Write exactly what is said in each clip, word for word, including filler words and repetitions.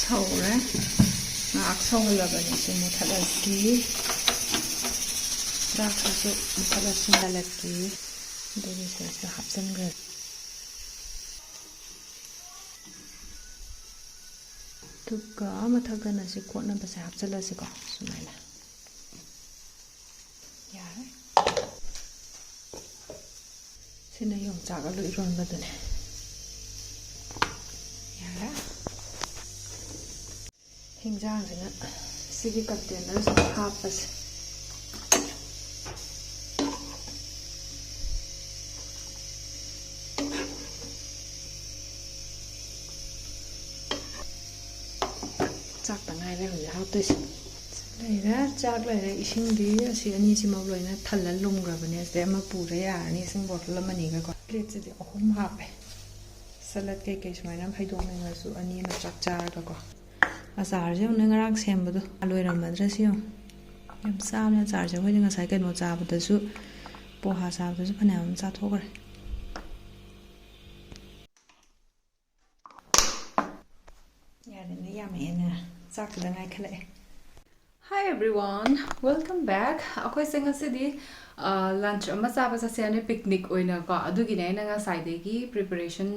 ꯁꯧꯔꯦ꯫ ꯉꯥꯏꯍꯥꯛ ꯁꯧꯍꯜꯂꯕꯅꯤ꯫ ꯁꯤ ꯃꯨꯊꯠꯂꯁꯤ꯫ ꯆꯥꯛꯁꯤꯁꯨ ꯃꯨꯊꯠꯂꯁꯤ꯫ ꯂꯥꯂꯛꯀꯤ ꯑꯗꯨꯒꯤ ꯁꯤꯗꯁꯨ ꯍꯥꯞꯆꯤꯟꯈ꯭ꯔꯦ꯫ ꯑꯗꯨꯒ ꯃꯊꯛꯇꯅ ꯁꯤ ꯀꯣꯠꯅꯕꯁꯦ ꯍꯥꯞꯆꯤꯜꯂꯁꯤꯀꯣ꯫ ꯁꯨꯃꯥꯏꯅ꯫ ꯌꯥꯔꯦ꯫ ꯁꯤꯅ ꯌꯣꯡꯆꯥꯛ ꯑꯂꯨ ꯏꯔꯣꯟꯕꯗꯨꯅꯦ꯫ ꯌꯥꯔꯦ꯫ ꯍꯤꯟꯖꯥꯡꯁꯤꯅ ꯁꯤꯒꯤ ꯀꯟꯇꯦꯅꯔꯁꯤꯗ ꯍꯥꯞꯄꯁꯦ꯫ ꯆꯥꯛꯇ ꯉꯥꯏꯔꯦ ꯍꯧꯖꯤꯛ ꯍꯥꯞꯇꯣꯏꯁꯦ꯫ ꯂꯩꯔꯦ, ꯆꯥꯛ ꯂꯩꯔꯦ, ꯏꯁꯤꯡꯗꯤ ꯑꯁꯤ ꯑꯅꯤꯁꯤꯃꯛ ꯂꯣꯏꯅ ꯊꯜꯂ ꯂꯨꯝꯈ꯭ꯔꯕꯅꯦ꯫ ꯑꯁꯤꯗꯩ ꯑꯃ ꯄꯨꯔ ꯌꯥꯔꯅꯤ, ꯏꯁꯤꯡ ꯕꯣꯇꯜ ꯑꯃꯅꯤꯒꯀꯣ꯫ ꯄ꯭ꯂꯦꯠꯁꯤꯗꯤ ꯑꯍꯨꯝ ꯍꯥꯞꯄꯦ꯫ ꯁꯂꯠ ꯀꯩꯀꯩ ꯁꯨꯃꯥꯏꯅ ꯐꯩꯗꯣꯛꯅꯤꯡꯉꯁꯨ ꯑꯅꯤ ꯑꯃ ꯆꯥꯛ ꯆꯥꯔꯒꯀꯣ꯫ ꯑꯆꯥꯔꯁꯦ ꯌꯦꯡꯉꯨꯅꯦ, ꯉꯔꯥꯡ ꯁꯦꯝꯕꯗꯣ ꯂꯣꯏꯔꯝꯃꯗ꯭ꯔꯥ ꯁꯤ ꯌꯦꯡꯉꯨ꯫ ꯌꯥꯝ ꯆꯥꯕꯅꯦ ꯑꯆꯥꯔꯁꯦ꯫ ꯑꯩꯈꯣꯏꯗꯤ ꯉꯁꯥꯏ ꯀꯩꯅꯣ ꯆꯥꯕꯗꯁꯨ, ꯄꯣꯍꯥ ꯆꯥꯕꯗꯁꯨ ꯐꯅꯌꯥꯝ ꯑꯃ ꯆꯥꯊꯣꯛꯈ꯭ꯔꯦ꯫ ꯌꯥꯔꯦꯅꯦ, ꯌꯥꯝꯃꯛꯑꯦꯅꯦ꯫ ꯆꯥꯛꯇꯨꯗ ꯉꯥꯏꯈꯠꯂꯛꯑꯦ꯫ Hi everyone, welcome back. ꯑꯩꯈꯣꯏꯁꯦ ꯉꯁꯤꯗꯤ ꯂꯟꯆ ꯑꯃ ꯆꯥꯕ ꯆꯠꯁꯦ ꯍꯥꯏꯅ, ꯄꯤꯛꯅꯤꯛ ꯑꯣꯏꯅꯀꯣ꯫ ꯑꯗꯨꯒꯤꯅꯦ ꯑꯩꯅ ꯉꯁꯥꯏꯗꯒꯤ ꯄ꯭ꯔꯤꯄꯦꯔꯦꯁꯟ,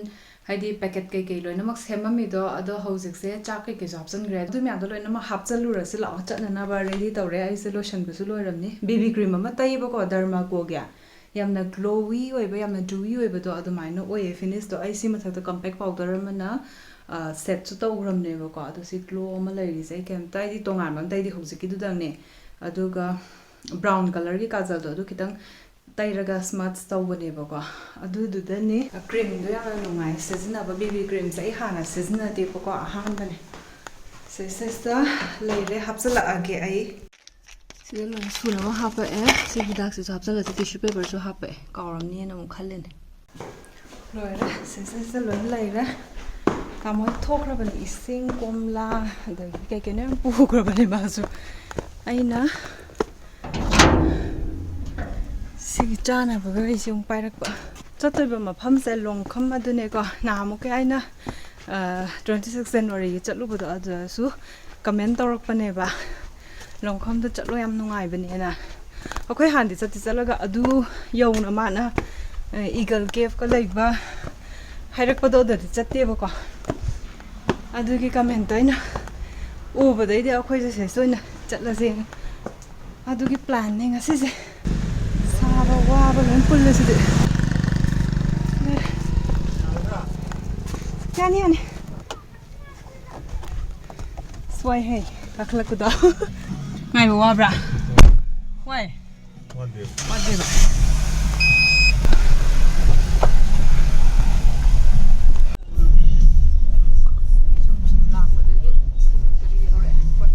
ꯍꯥꯏꯗꯤ ꯄꯦꯀꯦꯠ ꯀꯩꯀꯩ ꯂꯣꯏꯅꯃꯛ ꯁꯦꯝꯃꯝꯃꯤꯗꯣ꯫ ꯑꯗꯣ ꯍꯧꯖꯤꯛꯁꯦ ꯆꯥꯛ ꯀꯩꯀꯩꯁꯨ ꯍꯥꯞꯆꯤꯟꯈ꯭ꯔꯦ꯫ ꯑꯗꯨ ꯃꯌꯥꯝꯗꯣ ꯂꯣꯏꯅꯃꯛ ꯍꯥꯞꯆꯜꯂꯨꯔꯁꯤ ꯂꯥꯛꯑꯣ, ꯆꯠꯅꯅꯕ ꯔꯦꯗꯤ ꯇꯧꯔꯦ꯫ ꯑꯩꯁꯦ ꯂꯣꯏꯁꯟꯕꯁꯨ ꯂꯣꯏꯔꯝꯅꯤ꯫ ꯕꯦꯕꯤ ꯀ꯭ꯔꯤꯝ ꯑꯃ ꯇꯩꯌꯦꯕꯀꯣ, ꯗꯔꯃꯥꯀꯣꯒꯤ꯫ ꯌꯥꯝꯅ ꯒ꯭ꯂꯣꯋꯤ ꯑꯣꯏꯕ, ꯌꯥꯝꯅ ꯗ꯭ꯌꯨꯋꯤ ꯑꯣꯏꯕꯗꯣ ꯑꯗꯨꯃꯥꯏꯅ ꯑꯣꯏꯌꯦ ꯐꯤꯅꯤꯁꯇꯣ꯫ ꯑꯩ ꯁꯤ ꯃꯊꯛꯇ ꯀꯝꯄꯦꯛ ꯄꯥꯎꯗꯔ ꯑꯃꯅ, ꯑ, ꯁꯦꯠꯁꯨ ꯇꯧꯈ꯭ꯔꯕꯅꯦꯕꯀꯣ꯫ ꯑꯗꯣ ꯁꯤ ꯒ꯭ꯂꯣ ꯑꯃ ꯂꯩꯔꯤꯁꯦ꯫ ꯑꯩ ꯀꯩꯝꯇ, ꯑꯩꯗꯤ ꯇꯣꯉꯥꯟꯕ ꯑꯝꯇ, ꯑꯩꯗꯤ ꯍꯧꯖꯤꯛꯀꯤꯗꯨꯗꯪꯅꯦ꯫ ꯑꯗꯨꯒ ꯕ꯭ꯔꯥꯎꯟ ꯀꯂꯔꯒꯤ ꯀꯥꯖꯜꯗꯣ ꯑꯗꯨ ꯈꯤꯇꯪ ꯇꯩꯔꯒ ꯁ꯭ꯃꯠꯁ ꯇꯧꯕꯅꯦꯕꯀꯣ꯫ ꯑꯗꯨꯗꯨꯗꯅꯦ꯫ ꯀ꯭ꯔꯤꯝꯗꯣ ꯌꯥꯝꯅ ꯅꯨꯡꯉꯥꯏ ꯁꯤꯖꯤꯟꯅꯕ꯫ ꯕꯦꯕꯤ ꯀ꯭ꯔꯤꯝꯁꯦ ꯑꯩ ꯍꯥꯟꯅ ꯁꯤꯖꯤꯟꯅꯗꯦꯕꯀꯣ, ꯑꯍꯥꯟꯕꯅꯦ꯫ ꯁꯤꯁꯤꯁꯤꯗ ꯂꯩꯔꯦ, ꯍꯥꯞꯆꯤꯜꯂꯛꯑꯒꯦ ꯑꯩ꯫ ꯁꯤꯗ ꯂꯣꯏꯅ ꯁꯨꯅꯕ ꯍꯥꯞꯄꯛꯑꯦ꯫ ꯁꯤ ꯍꯤꯗꯥꯛꯁꯤꯁꯨ ꯍꯥꯞꯆꯜꯂꯁꯤ, ꯇꯤꯁꯨ ꯄꯦꯄꯔꯁꯨ ꯍꯥꯞꯄꯛꯑꯦ, ꯀꯥꯎꯔꯝꯅꯤꯅ ꯑꯃꯨꯛ ꯈꯜꯂꯤꯅꯦ꯫ ꯂꯣꯏꯔꯦ, ꯁꯤꯁꯤꯗ ꯂꯣꯏꯅ ꯂꯩꯔꯦ꯫ ꯇꯥꯃꯣ ꯊꯣꯛꯈ꯭ꯔꯕꯅꯤ, ꯏꯁꯤꯡ, ꯀꯣꯝꯂꯥ, ꯑꯗꯒꯤ ꯀꯩ ꯀꯩꯅꯣ ꯌꯥꯝ ꯄꯨꯈ꯭ꯔꯕꯅꯦ ꯃꯥꯁꯨ꯫ ꯑꯩꯅ ꯁꯤꯒꯤ ꯆꯥꯅꯕꯒ ꯑꯩꯁꯦ ꯑꯃꯨꯛ ꯄꯥꯏꯔꯛꯄ꯫ ꯆꯠꯇꯣꯏꯕ ꯃꯐꯝꯁꯦ ꯂꯣꯡꯈꯝ ꯑꯗꯨꯅꯦꯀꯣ꯫ ꯅꯍꯥꯟꯃꯨꯛꯀꯤ ꯑꯩꯅ ꯇ꯭ꯋꯦꯟꯇꯤ ꯁꯤꯛꯁ ꯖꯅꯋꯥꯔꯤꯒꯤ ꯆꯠꯂꯨꯕꯗꯣ ꯑꯗꯨꯗꯁꯨ ꯀꯃꯦꯟ ꯇꯧꯔꯛꯄꯅꯦꯕ, ꯂꯣꯡꯈꯝꯗ ꯆꯠꯂꯣ, ꯌꯥꯝ ꯅꯨꯡꯉꯥꯏꯕꯅꯦꯅ꯫ ꯑꯩꯈꯣꯏ ꯍꯥꯟꯅꯗꯤ ꯆꯠꯇꯤ ꯆꯠꯂꯒ ꯑꯗꯨ ꯌꯧꯅ ꯃꯥꯅ ꯏꯒꯜ ꯀꯦꯞꯀ ꯂꯩꯕ ꯍꯥꯏꯔꯛꯄꯗꯣ ꯑꯗꯨꯗꯤ ꯆꯠꯇꯦꯕꯀꯣ꯫ ꯑꯗꯨꯒꯤ ꯀꯃꯦꯟꯇꯣ ꯑꯩꯅ ꯎꯕꯗꯩꯗꯤ ꯑꯩꯈꯣꯏꯁꯦ ꯁꯤꯗ ꯑꯣꯏꯅ ꯆꯠꯂꯁꯦ꯫ ꯑꯗꯨꯒꯤ ꯄ꯭ꯂꯥꯟꯅꯦ ꯉꯁꯤꯁꯦ꯫ ꯁꯥꯕ ꯋꯥꯕ ꯂꯣꯏ ꯄꯨꯜꯂꯦ ꯁꯤꯗꯤ꯫ ꯌꯥꯅꯤ, ꯌꯥꯅꯤ꯫ ꯁ꯭ꯋꯥꯏ ꯍꯦ, ꯀꯥꯈꯠꯂꯛꯄꯗꯣ꯫ ꯉꯥꯏꯕ ꯋꯥꯕ꯭ꯔꯥ? ꯋꯥꯏ? ꯋꯥꯗꯦꯕ꯫ ꯋꯥꯗꯦꯕ꯫ ꯁꯨꯝ ꯁꯨꯝ ꯂꯥꯛꯄꯗꯒꯤ ꯁꯤꯃ ꯀꯔꯤ ꯌꯧꯔꯛꯑꯦ꯫ ꯍꯣꯏ꯫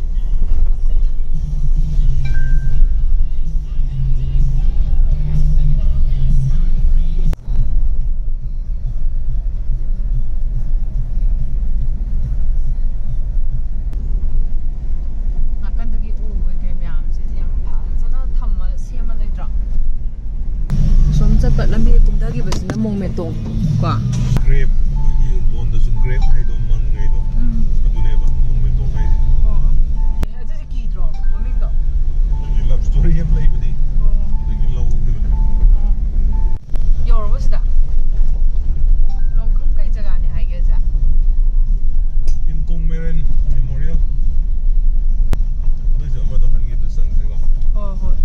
ꯅꯥꯀꯟꯗꯒꯤ ꯎ ꯀꯩꯀꯩ ꯃꯌꯥꯝꯁꯤꯗꯤ ꯌꯥꯝ ꯐꯖꯅ ꯊꯝꯃ ꯁꯦꯝꯃ ꯂꯩꯇ꯭ꯔꯣ? ꯑꯁꯣꯝ ꯆꯠꯄ ꯂꯝꯕꯤ ꯀꯨꯝꯊꯈꯤꯕꯁꯤꯅ ꯃꯣꯡꯃꯦꯇꯣꯡ ꯀꯣ꯫ ꯒ꯭ꯔꯦꯞ, ꯑꯩꯈꯣꯏꯒꯤ ꯂꯣꯟꯗꯁꯨ ꯒ꯭ꯔꯦꯞ ꯍꯥꯏꯗꯣ, ꯃꯪ ꯍꯥꯏꯗꯣ, ꯎꯝ꯫ ꯑꯗꯨꯅꯦꯕ ꯃꯣꯡꯃꯦꯇꯣꯡ ꯍꯥꯏꯁꯦ꯫ ꯑꯣ꯫ ꯑꯦ, ꯑꯗꯨꯗꯤ ꯀꯤꯗ꯭ꯔꯣ ꯃꯃꯤꯡꯗꯣ? ꯑꯗꯨꯒꯤ ꯂꯞ ꯁ꯭ꯇꯣꯔꯤ ꯑꯃ ꯂꯩꯕꯅꯦ꯫ ꯑꯣ꯫ ꯑꯗꯨꯒꯤ ꯂꯧꯈꯤꯕꯅꯦ꯫ ꯑꯣ꯫ ꯌꯧꯔꯕꯣ ꯁꯤꯗ? ꯂꯣꯡꯈꯝ ꯀꯩ ꯖꯒꯥꯅꯦ ꯍꯥꯏꯒꯦ, ꯑꯣꯖꯥ? ꯏꯟꯀꯣꯡ ꯃꯦꯔꯦꯟ ꯃꯦꯃꯣꯔꯤꯌꯦꯜ꯫ ꯑꯗꯨꯏꯁꯨ ꯑꯃꯗꯣ ꯍꯟꯈꯤꯕꯗ ꯆꯪꯁꯦꯀꯣ꯫ ꯍꯣꯏ, ꯍꯣꯏ꯫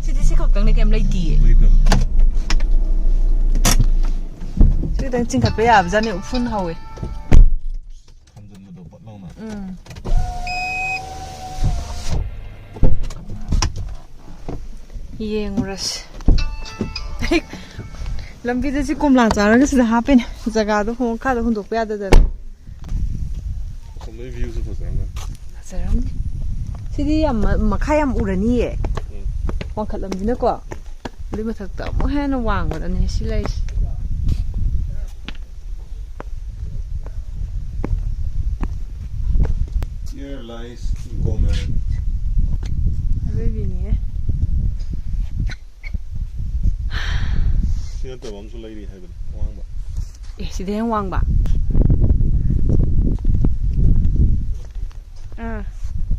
ꯁꯤꯗꯤ ꯁꯤ ꯈꯛꯇꯪꯅꯦ, ꯀꯩꯝ ꯂꯩꯇꯤꯌꯦ꯫ ꯂꯩꯇꯕꯅꯦ꯫ ꯁꯤ ꯈꯛꯇꯪ ꯆꯤꯡꯈꯠꯄ ꯌꯥꯕꯖꯥꯠꯅꯤ, ꯎꯐꯨꯟ ꯍꯧꯋꯦ꯫ ꯊꯝꯖꯤꯟꯕꯗꯣ ꯄꯠ ꯂꯥꯎꯅ꯫ ꯎꯝ꯫ ꯌꯦꯡꯉꯨꯔꯁꯤ꯫ ꯂꯝꯕꯤꯗ ꯁꯤ ꯀꯣꯝꯂꯥ ꯆꯥꯔꯒ ꯁꯤꯗ ꯍꯥꯞꯄꯤꯅꯦ꯫ ꯖꯒꯥꯗꯣ ꯍꯣꯡ-, ꯃꯈꯥꯗ ꯍꯨꯟꯗꯣꯛꯄ ꯌꯥꯗꯗꯅ꯫ ꯑꯁꯣꯝꯗꯩ ꯚ꯭ꯌꯨꯁꯨ ꯐꯖꯔꯝꯒꯅꯤ꯫ ꯐꯖꯔꯝꯅꯤ꯫ ꯁꯤꯗꯤ ꯌꯥꯝ ꯃ-, ꯃꯈꯥ ꯌꯥꯝ ꯎꯔꯅꯤꯌꯦ꯫ ꯎꯝ꯫ ꯋꯥꯡꯈꯠꯂꯝꯅꯤꯅꯀꯣ꯫ ꯑꯗꯨꯏ ꯃꯊꯛꯇ ꯑꯃꯨꯛ ꯍꯦꯟꯅ ꯋꯥꯡꯕꯗꯅꯦ ꯁꯤ ꯂꯩꯔꯤꯁꯦ꯫ Here lies Gomer. ꯑꯔꯣꯏꯕꯤꯅꯤꯍꯦ꯫ ꯁꯤ ꯅꯠꯇꯕ ꯑꯃꯁꯨ ꯂꯩꯔꯤ ꯍꯥꯏꯕꯅꯤ, ꯑꯋꯥꯡꯕ꯫ ꯑꯦ, ꯁꯤꯗꯤ ꯍꯦꯟꯅ ꯋꯥꯡꯕ꯫ ꯑꯥ,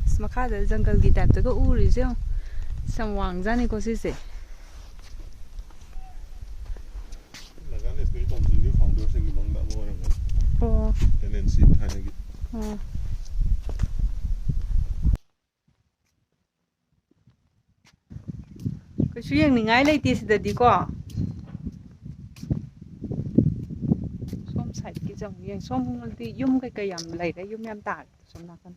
ꯑꯁ, ꯃꯈꯥꯗ ꯖꯪꯒꯜꯒꯤ ꯇꯥꯏꯞꯇꯒ ꯎꯔꯤꯁꯦ ꯌꯦꯡꯉꯣ꯫ ꯑꯁ, ꯌꯥꯝ ꯋꯥꯡꯖꯥꯠꯅꯤꯀꯣ ꯁꯤꯁꯦ꯫ ꯅꯥꯒꯥ ꯅꯦꯁꯅꯦꯜ ꯀꯥꯎꯟꯁꯤꯜꯒꯤ ꯐꯥꯎꯟꯗꯔꯁꯤꯡꯒꯤ ꯃꯅꯨꯡꯗ ꯑꯃ ꯑꯣꯏꯔꯝꯒꯅꯤ꯫ ꯑꯣ꯫ ꯑꯦꯟ ꯑꯦꯟ ꯁꯤ ꯊꯥꯏꯅꯒꯤ꯫ ꯑꯣ꯫ ꯀꯩꯁꯨ ꯌꯦꯡꯅꯤꯡꯉꯥꯏ ꯂꯩꯇꯦ ꯁꯤꯗꯗꯤꯀꯣ꯫ ꯁꯣꯝ ꯁꯥꯏꯠꯀꯤꯁꯦ ꯑꯃꯨꯛ ꯌꯦꯡ-, ꯁꯣꯝꯗꯤ ꯌꯨꯝ ꯀꯩꯀꯩ ꯌꯥꯝ ꯂꯩꯔꯦ, ꯌꯨꯝ ꯌꯥꯝ ꯇꯥꯔꯦ ꯁꯣꯝ ꯅꯥꯀꯟ꯫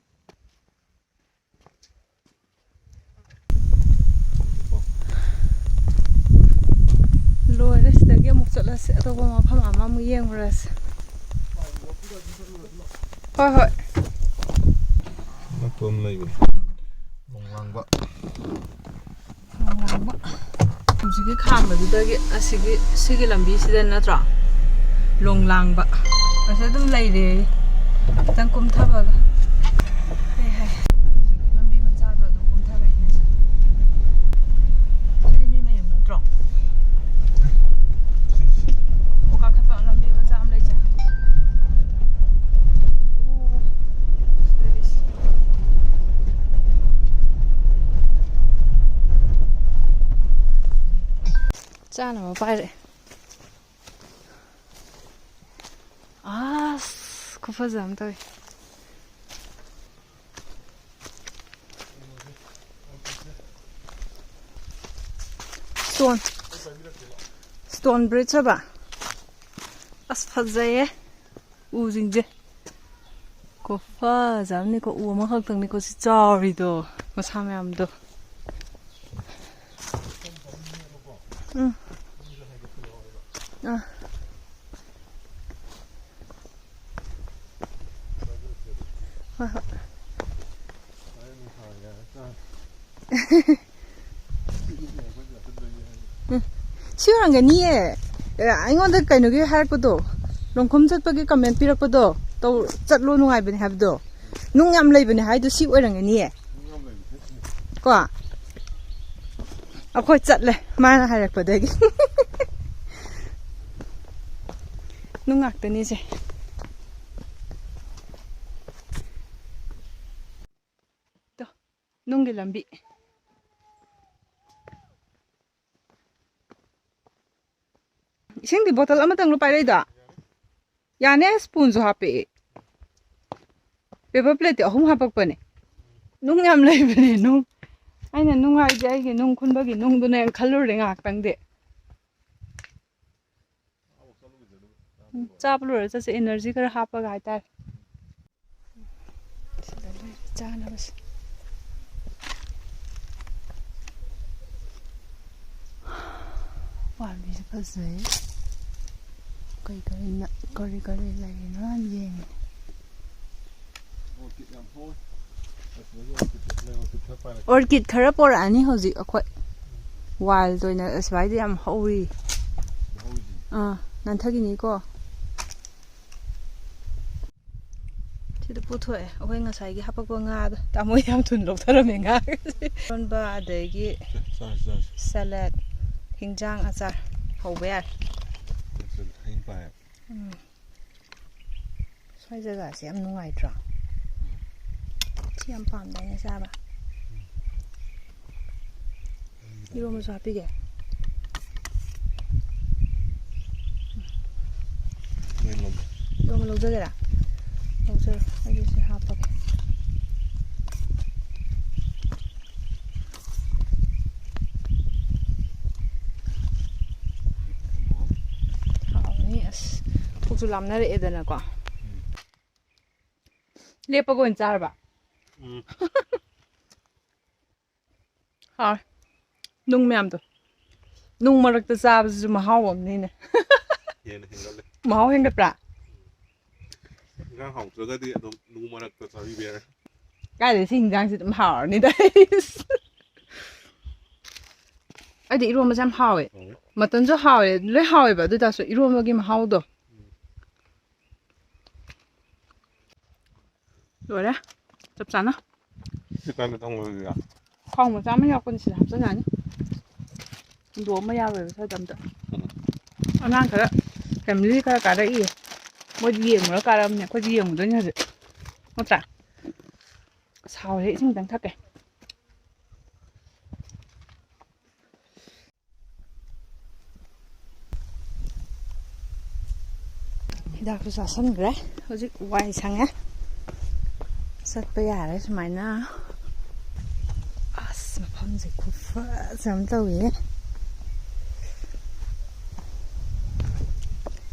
ꯂꯣꯏꯔꯦ, ꯁꯤꯗꯒꯤ ꯑꯃꯨꯛ ꯆꯠꯂꯁꯤ, ꯑꯇꯣꯞꯄ ꯃꯐꯝ ꯑꯃ ꯑꯃꯨꯛ ꯌꯦꯡꯉꯨꯔꯁꯤ꯫ ꯍꯣꯏ, ꯍꯣꯏ꯫ ꯑꯅꯛꯄ ꯑꯃ ꯂꯩꯕꯅꯤ꯫ ꯅꯣꯡꯂꯥꯡꯕ꯫ ꯅꯣꯡꯂꯥꯡꯕ꯫ ꯍꯧꯖꯤꯛꯀꯤ ꯈꯥꯝꯕꯗꯨꯗꯒꯤ ꯑꯁꯤꯒꯤ, ꯁꯤꯒꯤ ꯂꯝꯕꯤꯁꯤꯗ ꯅꯠꯇ꯭ꯔꯣ? ꯂꯣꯡꯂꯥꯡꯕ꯫ ꯑꯁꯤ ꯑꯗꯨꯝ ꯂꯩꯔꯦ꯫ ꯈꯤꯇꯪ ꯀꯨꯝꯊꯕꯒ꯫ ꯍꯥꯏ, ꯍꯥꯏ꯫ ꯍꯧꯖꯤꯛꯀꯤ ꯂꯝꯕꯤ ꯃꯆꯥꯗꯣ ꯑꯗꯨꯝ ꯀꯨꯝꯊꯔꯛꯏꯅꯦ꯫ ꯁꯤꯗꯤ ꯃꯤ ꯃꯌꯨꯝ ꯅꯠꯇ꯭ꯔꯣ? ꯑꯣ, ꯀꯥꯈꯠꯄ ꯂꯝꯕꯤ ꯃꯆꯥ ꯑꯃ ꯂꯩꯖꯦ꯫ ꯑꯣ꯫ ꯆꯥꯅꯕ ꯄꯥꯏꯔꯛꯑꯦ꯫ ꯑꯁ, ꯈꯨꯐꯖ ꯑꯃ ꯇꯧꯋꯤ꯫ Stone, stone bridge ꯍꯥꯏꯕ? ꯑꯁ, ꯐꯖꯩꯌꯦ ꯎꯁꯤꯡꯁꯦ꯫ ꯈꯨꯐꯖ ꯑꯃꯅꯤꯀꯣ, ꯎ ꯑꯃꯈꯛꯇꯪꯅꯤꯀꯣ ꯁꯤ ꯆꯥꯎꯔꯤꯗꯣ, ꯃꯁꯥ ꯃꯌꯥꯝꯗꯣ꯫ ꯎꯝ꯫ ꯑꯥ꯫ ꯍꯣꯏ, ꯍꯣꯏ꯫ ꯎꯝ꯫ ꯁꯤ ꯑꯣꯏꯔꯝꯒꯅꯤꯌꯦ꯫ ꯑꯦ, ꯑꯩꯉꯣꯟꯗ ꯀꯩꯅꯣꯒꯤ ꯍꯥꯏꯔꯛꯄꯗꯣ, ꯂꯣꯡꯈꯨꯝ ꯆꯠꯄꯒꯤ comment ꯄꯤꯔꯛꯄꯗꯣ, ꯇꯧ-, ꯆꯠꯂꯣ ꯅꯨꯡꯉꯥꯏꯕꯅꯦ ꯍꯥꯏꯕꯗꯣ꯫ ꯅꯨꯡ ꯌꯥꯝ ꯂꯩꯕꯅꯦ ꯍꯥꯏꯗꯣ ꯁꯤ ꯑꯣꯏꯔꯝꯒꯅꯤꯌꯦ꯫ ꯀꯣ? ꯑꯩꯈꯣꯏ ꯆꯠꯂꯦ, ꯃꯥꯅ ꯍꯥꯏꯔꯛꯄꯗꯒꯤ꯫ ꯅꯨꯡ ꯉꯥꯛꯇꯅꯤꯁꯦ꯫ ꯇꯣ, ꯅꯨꯡꯒꯤ ꯂꯝꯕꯤ꯫ ꯏꯁꯤꯡꯗꯤ ꯕꯣꯇꯜ ꯑꯃꯇꯪ ꯂꯣ ꯄꯥꯏꯔꯛꯏꯗꯣ? ꯌꯥꯅꯤ, ꯁ꯭ꯄꯨꯟꯁꯨ ꯍꯥꯞꯄꯛꯑꯦ꯫ ꯄꯦꯄꯔ ꯄ꯭ꯂꯦꯠꯇꯤ ꯑꯍꯨꯝ ꯍꯥꯞꯄꯛꯄꯅꯦ꯫ ꯅꯨꯡ ꯌꯥꯝ ꯂꯩꯕꯅꯦ, ꯅꯨꯡ꯫ ꯑꯩꯅ ꯅꯨꯡ ꯍꯥꯏꯁꯦ ꯑꯩꯒꯤ ꯅꯨꯡ ꯈꯨꯟꯕꯒꯤ ꯅꯨꯡꯗꯨꯅꯦꯅ ꯈꯜꯂꯨꯔꯦ ꯉꯥꯏꯍꯥꯛꯇꯪꯗꯤ꯫ ꯎꯝ, ꯆꯥꯕ ꯂꯣꯏꯔ ꯆꯠꯁꯦ, ꯏꯅꯔꯖꯤ ꯈꯔ ꯍꯥꯞꯄꯒ ꯍꯥꯏꯇꯥꯔꯦ꯫ ꯁꯤꯗ ꯂꯩꯔꯦ ꯆꯥꯅꯕꯁꯦ꯫ ꯄꯥꯝꯕꯤꯁꯦ ꯐꯖꯩ꯫ ꯀꯔꯤ ꯀꯔꯤ ꯅ-, ꯀꯔꯤ ꯀꯔꯤ ꯂꯩꯔꯤꯅꯣ ꯌꯥꯝ ꯌꯦꯡꯉꯦ꯫ ꯑꯣꯔꯀꯤꯗ ꯌꯥꯝ ꯍꯧꯋꯦ꯫ ꯑꯁꯤꯗꯒꯤ ꯑꯣꯔꯀꯤꯗ ꯂꯩ, ꯑꯣꯔꯀꯤꯗ ꯈꯔ ꯄꯥꯏꯔꯛꯀꯦ꯫ ꯑꯣꯔꯀꯤꯗ ꯈꯔ ꯄꯣꯔꯛꯑꯅꯤ ꯍꯧꯖꯤꯛ ꯑꯩꯈꯣꯏ꯫ ꯋꯥꯏꯜꯗ ꯑꯣꯏꯅ ꯑꯁ꯭ꯋꯥꯏꯗ ꯌꯥꯝ ꯍꯧꯔꯤ꯫ ꯍꯧꯔꯤꯁꯤ꯫ ꯑꯥ, ꯅꯥꯟꯊꯈꯤꯅꯤꯀꯣ꯫ ꯁꯤꯗ ꯄꯨꯊꯣꯛꯑꯦ ꯑꯩꯈꯣꯏ ꯉꯁꯥꯏꯒꯤ ꯍꯥꯄꯛꯄ ꯉꯥꯗꯣ꯫ ꯇꯥꯃꯣ ꯌꯥꯝ ꯊꯨꯅ ꯂꯧꯊꯔꯝꯃꯦ ꯉꯥ꯫ ꯏꯔꯣꯟꯕ ꯑꯗꯒꯤ ꯆꯥꯁꯤ, ꯆꯥꯁꯤ꯫ ꯁꯂꯥꯗ, ꯍꯤꯟꯖꯥꯡ, ꯑꯆꯥꯔ ꯍꯧꯕ ꯌꯥꯔꯦ꯫ ꯆꯥꯁꯤ, ꯍꯌꯦꯡ ꯄꯥꯏ꯫ ꯎꯝ꯫ ꯁ꯭ꯋꯥꯏ ꯖꯒꯥꯁꯦ ꯌꯥꯝ ꯅꯨꯡꯉꯥꯏꯇ꯭ꯔꯣ? ꯁꯤ ꯌꯥꯝ ꯄꯥꯝꯗꯥꯏꯅꯦ ꯆꯥꯕ꯫ ꯏꯔꯣꯝꯕꯁꯨ ꯍꯥꯞꯄꯤꯒꯦ꯫ ꯅꯣꯏ ꯂꯧꯒꯦ꯫ ꯏꯔꯣꯝꯕ ꯂꯧꯖꯒꯦꯔꯥ? ꯂꯧꯖꯔꯣ꯫ ꯑꯩꯒꯤꯁꯦ ꯍꯥꯞꯄꯒꯦ꯫ ꯍꯥꯎꯅꯤ꯫ ꯑꯁ, ꯄꯨꯛꯁꯨ ꯂꯥꯝꯅꯔꯛꯑꯦꯗꯅꯀꯣ꯫ ꯎꯝ꯫ ꯂꯦꯞꯄꯒ ꯑꯣꯏꯅ ꯆꯥꯔꯕ? ꯎꯝ꯫ ꯍꯥꯎꯔꯦ꯫ ꯅꯨꯡ ꯃꯌꯥꯝꯗꯣ꯫ ꯅꯨꯡ ꯃꯔꯛꯇ ꯆꯥꯕꯁꯤꯁꯨ ꯃꯍꯥꯎ ꯑꯃꯅꯤꯅꯦ꯫ ꯍꯦꯟꯅ ꯍꯦꯟꯒꯠꯂꯦ꯫ ꯃꯍꯥꯎ ꯍꯦꯟꯒꯠꯄ꯭ꯔꯥ? ꯏꯟꯖꯥꯡ ꯍꯥꯎꯇ꯭ꯔꯒꯗꯤ ꯑꯗꯨꯝ ꯅꯨꯡ ꯃꯔꯛꯇ ꯆꯥꯕꯤꯕ ꯌꯥꯏ꯫ ꯀꯥꯏꯗꯩ ꯁꯤ ꯏꯟꯖꯥꯡꯁꯤ ꯑꯗꯨꯝ ꯍꯥꯎꯔꯅꯤꯗ꯫ ꯑꯩꯗꯤ ꯏꯔꯣꯝꯕꯁꯦ ꯌꯥꯝ ꯍꯥꯎꯋꯦ꯫ ꯍꯥꯎꯋꯦ꯫ ꯃꯇꯟꯁꯨ ꯍꯥꯎꯋꯦ, ꯂꯣꯏ ꯍꯥꯎꯋꯦꯕ, ꯑꯗꯨ ꯑꯣꯏꯇꯥꯔꯁꯨ ꯏꯔꯣꯝꯕꯒꯤ ꯃꯍꯥꯎꯗꯣ꯫ ꯎꯝ꯫ ꯂꯣꯏꯔꯦ꯫ ꯆꯞ ꯆꯥꯅ꯫ ꯁꯤ ꯀꯥꯏꯗ ꯊꯝꯒ꯭ꯔꯒꯦ? ꯈꯥꯎ ꯃꯆꯥ ꯑꯃ ꯌꯥꯎꯔꯛꯄꯅꯤ, ꯁꯤꯗ ꯍꯥꯞꯆꯤꯟ ꯌꯥꯅꯤ꯫ ꯍꯨꯟꯗꯣꯛꯑꯝꯕ ꯌꯥꯔꯣꯏꯕ ꯁ꯭ꯋꯥꯏꯗ ꯑꯝꯇ꯫ ꯑꯉꯥꯡ ꯈꯔ ꯐꯦꯃꯤꯂꯤ ꯈꯔ ꯀꯥꯔꯛꯏ꯫ ꯃꯣꯏꯗꯤ ꯌꯦꯡꯉꯨꯔ ꯀꯥꯔꯛꯑꯕꯅꯦ, ꯑꯩꯈꯣꯏꯗꯤ ꯌꯦꯡꯉꯨꯗꯣꯏꯅꯦ ꯍꯧꯖꯤꯛ꯫ ꯅꯠꯇ꯭ꯔꯥ? ꯁꯥꯎꯔꯦ, ꯏꯁꯤꯡ ꯈꯤꯇꯪ ꯊꯛꯀꯦ꯫ ꯍꯤꯗꯥꯛꯁꯨ ꯆꯥꯁꯟꯈ꯭ꯔꯦ꯫ ꯍꯧꯖꯤꯛ ꯋꯥꯏ ꯁꯪꯉꯦ꯫ ꯆꯠꯄ ꯌꯥꯔꯦ ꯁꯨꯃꯥꯏꯅ꯫ ꯑꯁ, ꯃꯐꯝꯁꯦ ꯈꯨꯐꯖ ꯑꯃ ꯇꯧꯏ꯫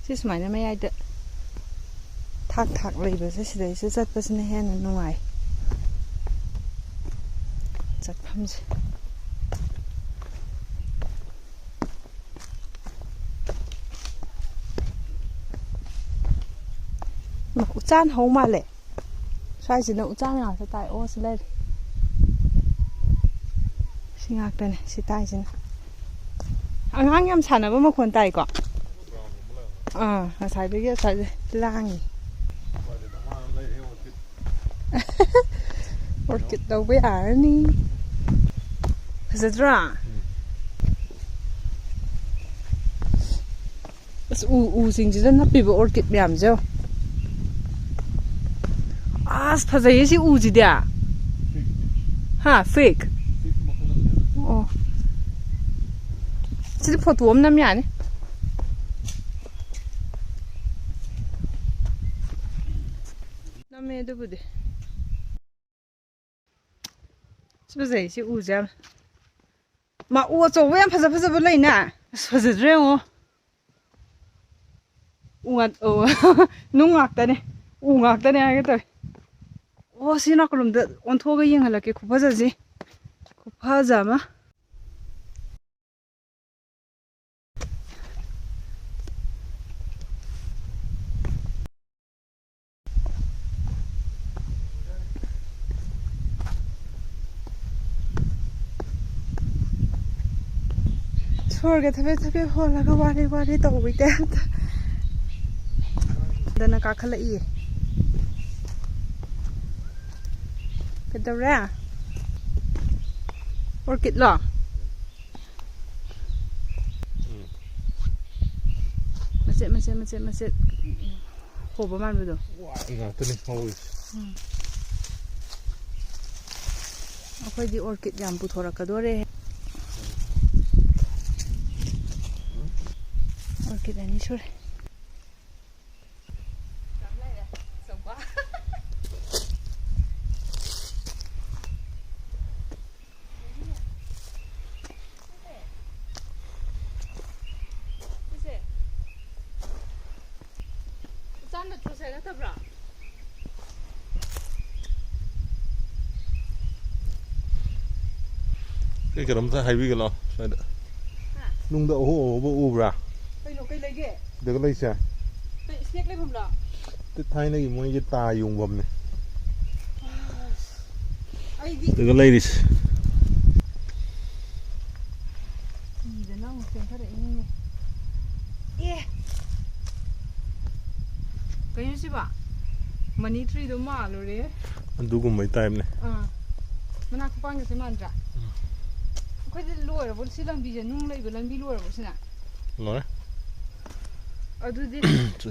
ꯁꯤ ꯁꯨꯃꯥꯏꯅ ꯃꯌꯥꯏꯗ ꯊꯥꯛ ꯊꯥꯛ ꯂꯩꯕꯁꯦ, ꯁꯤꯗꯩꯁꯤꯗ ꯆꯠꯄꯁꯤꯅ ꯍꯦꯟꯅ ꯅꯨꯡꯉꯥꯏ꯫ ꯆꯠꯐꯝꯁꯦ꯫ ꯃꯥ, ꯎꯆꯥꯟ ꯍꯧ ꯃꯥꯜꯂꯦ꯫ ꯁ꯭ꯋꯥꯏꯁꯤꯅ ꯎꯆꯥꯟ ꯉꯥꯛꯇ ꯇꯥꯏ꯫ ꯑꯣ, ꯁꯤ ꯂꯩꯔꯦ꯫ ꯁꯤ ꯉꯥꯛꯇꯅꯦ ꯁꯤ ꯇꯥꯏꯁꯤꯅ꯫ ꯑꯉꯥꯡ ꯌꯥꯝ ꯁꯥꯟꯅꯕ ꯃꯈꯣꯟ ꯇꯥꯏꯀꯣ? ꯑꯥ, ꯉꯁꯥꯏꯗꯒꯤ ꯑꯁ꯭ꯋꯥꯏꯗ ꯂꯥꯡꯉꯤ꯫ ꯑꯣꯔꯀꯤꯠ ꯂꯧꯕ ꯌꯥꯔꯅꯤ꯫ ꯐꯖꯗ꯭ꯔꯥ? ꯑꯁ, ꯎ, ꯎꯁꯤꯡꯁꯤꯗ ꯅꯞꯄꯤꯕ ꯑꯣꯔꯀꯤꯠ ꯃꯌꯥꯝꯁꯦ ꯌꯦꯡꯉꯣ꯫ ꯑꯁ, ꯐꯖꯩꯌꯦ ꯁꯤ ꯎꯁꯤꯗꯤ꯫ ꯍꯥ, ꯐꯦꯛ? ꯑꯣ꯫ ꯁꯤꯗꯤ ꯐꯣꯇꯣ ꯑꯃ ꯅꯝ ꯌꯥꯅꯤ꯫ ꯅꯝꯃꯦ ꯑꯗꯨꯕꯨꯗꯤ꯫ ꯁꯤ ꯐꯖꯩ, ꯁꯤ ꯎꯁꯦ ꯌꯥꯝ꯫ ꯃꯥ, ꯎ ꯑꯆꯧꯕ ꯌꯥꯝ ꯐꯖ ꯐꯖꯕ ꯂꯩꯅꯦ꯫ ꯑꯁ, ꯐꯖꯗ꯭ꯔꯦ ꯌꯦꯡꯉꯣ꯫ ꯎ ꯉꯥꯛ-, ꯑꯣ, ꯅꯨꯡ ꯉꯥꯛꯇꯅꯦ꯫ ꯎ ꯉꯥꯛꯇꯅꯦ ꯍꯥꯏꯒꯦ ꯇꯧꯋꯦ꯫ ꯑꯣ, ꯁꯤ ꯅꯥꯀꯜꯂꯣꯝꯗ ꯑꯣꯟꯊꯣꯛꯑꯒ ꯌꯦꯡꯍꯜꯂꯛꯀꯦ꯫ ꯈꯨꯐꯖꯁꯤ꯫ ꯈꯨꯐꯖ ꯑꯃ꯫ ꯁꯣꯔꯒ ꯊꯕꯦꯠ ꯊꯕꯦꯠ ꯍꯣꯜꯂꯒ ꯋꯥꯔꯦ ꯋꯥꯔꯦ ꯇꯧꯕꯩ ꯇꯥꯏꯞꯇ꯫ ꯗꯅ ꯀꯥꯈꯠꯂꯛꯏꯌꯦ꯫ ꯀꯩꯗꯧꯔꯦ? ꯑꯣꯔꯀꯤꯠꯂꯣ? ꯎꯝ꯫ ꯃꯆꯦꯠ ꯃꯆꯦꯠ ꯃꯆꯦꯠ ꯃꯆꯦꯠ ꯍꯣꯕ ꯃꯥꯟꯕꯗꯣ꯫ ꯋꯥꯏ ꯉꯥꯛꯇꯅꯤ ꯍꯧꯔꯤꯁꯦ꯫ ꯎꯝ꯫ ꯑꯩꯈꯣꯏꯗꯤ ꯑꯣꯔꯀꯤꯠ ꯌꯥꯝ ꯄꯨꯊꯣꯔꯛꯀꯗꯣꯔꯦ꯫ ꯑꯣꯔꯀꯤꯠ ꯑꯅꯤ ꯁꯨꯔꯦ꯫ ꯑꯩ ꯀꯩꯅꯣꯝꯇ ꯍꯥꯏꯕꯤꯒꯦ ꯂꯥꯎ ꯁ꯭ꯋꯥꯏꯗ꯫ ꯍꯥ? ꯅꯨꯡꯗ ꯑꯍꯣ ꯑꯍꯣꯕ ꯎꯕ꯭ꯔꯥ? ꯀꯩꯅꯣ, ꯀꯩ ꯂꯩꯒꯦ? ꯁꯤꯗꯒ ꯂꯩꯁꯦ꯫ ꯀꯩ, snake ꯂꯩꯐꯝꯂꯣ? ꯊꯥꯏꯅꯒꯤ ꯃꯣꯏꯒꯤ ꯇꯥ ꯌꯨꯡꯐꯝꯅꯦ꯫ ꯑꯩꯗꯤ ꯁꯤꯗꯒ ꯂꯩꯔꯤꯁꯦ꯫ ꯀꯤꯗꯅ ꯑꯃꯨꯛ ꯆꯦꯟꯊꯔꯛꯏꯅꯤꯅꯦ꯫ ꯑꯦ! ꯀꯩꯅꯣ ꯁꯤꯕꯣ? Money treeꯗꯣ ꯃꯥꯜꯂꯨꯔꯦ꯫ ꯑꯗꯨꯒꯨꯝꯕꯩ typeꯅꯦ꯫ ꯑꯥ꯫ ꯃꯅꯥ ꯈꯨꯄꯥꯟꯒꯁꯦ ꯃꯥꯟꯗ꯭ꯔꯥ? ꯎꯝ꯫ ꯑꯩꯈꯣꯏꯗꯤ ꯂꯣꯏꯔꯕꯣ? ꯁꯤ ꯂꯝꯕꯤꯁꯦ, ꯅꯨꯡ ꯂꯩꯕ ꯂꯝꯕꯤ ꯂꯣꯏꯔꯕꯣ ꯁꯤꯅ? ꯂꯣꯏꯔꯦ꯫ ꯑꯗꯨꯗꯤ